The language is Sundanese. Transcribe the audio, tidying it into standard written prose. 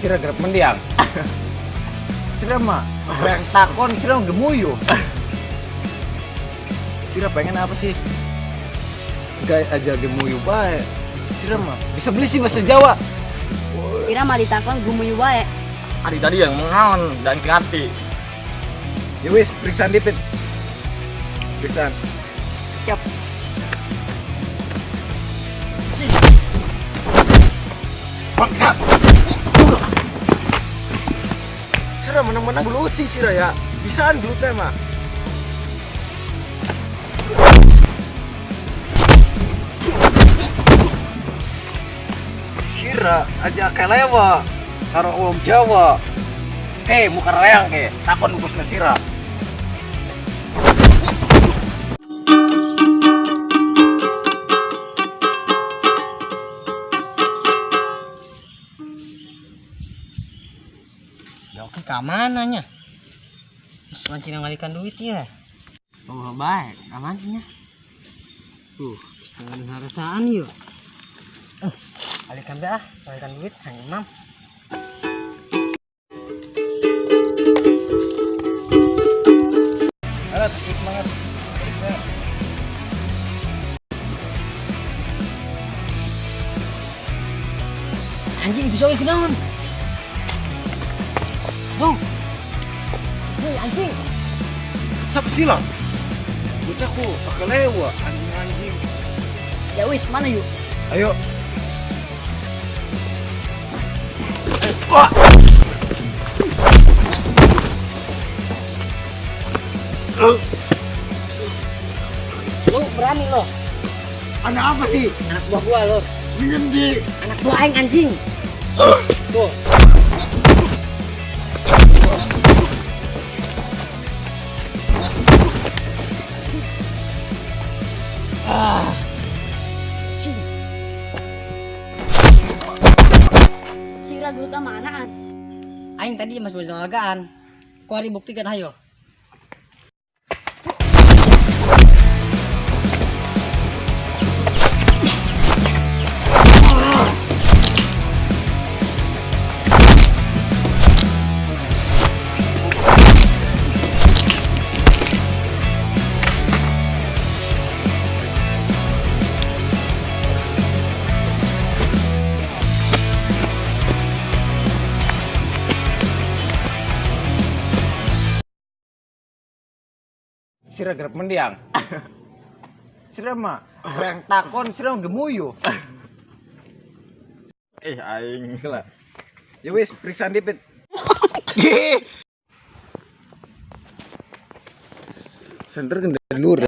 Sira gerep mendiang. Sira mah yang takon sira gemuyu. Sira pengen apa sih? Gak aja gemuyu bae. Sira mah bisa beli sih bahasa Jawa. Kira mah ditakon gumuyu wae. Ari tadi yang mengaon dan ngerti. Ya wis, periksa dipit. Periksa. Siap. Paksa. Sira menang-menang gelut sih sira ya. Bisaan gelut mah. Sira aja kelewa karo wong Jawa. Eh, muka reang ke, takon bosna sira. Ya oke ka mana nya? Terus mancing ngalikan duit ya. Oh baik, amannya. Setengah harasaan yuk. Alihkan be ah, alihkan duit hanya enam. Ayo, semangat. Periksa. Anjing itu soalnya kunaon? Bung. Hei anjing. Siapa sih lah? Bocahku pakai lewa anjing-anjing. Ya wis, mana yuk? Ayo. Wah. Lu berani lo. Anak apa sih? Anak buah gua lo. Di. Anak buah aing anjing. Tuh. Ah. Sira gelut sama anaan. Aing tadi masih belagaan. Ku hari buktikan hayo. Sira gerep mendiang. Sira mah yang takon sira gemuyu. Eh aing. Lah. Ya wis, periksa dipit. Senter kendali lur.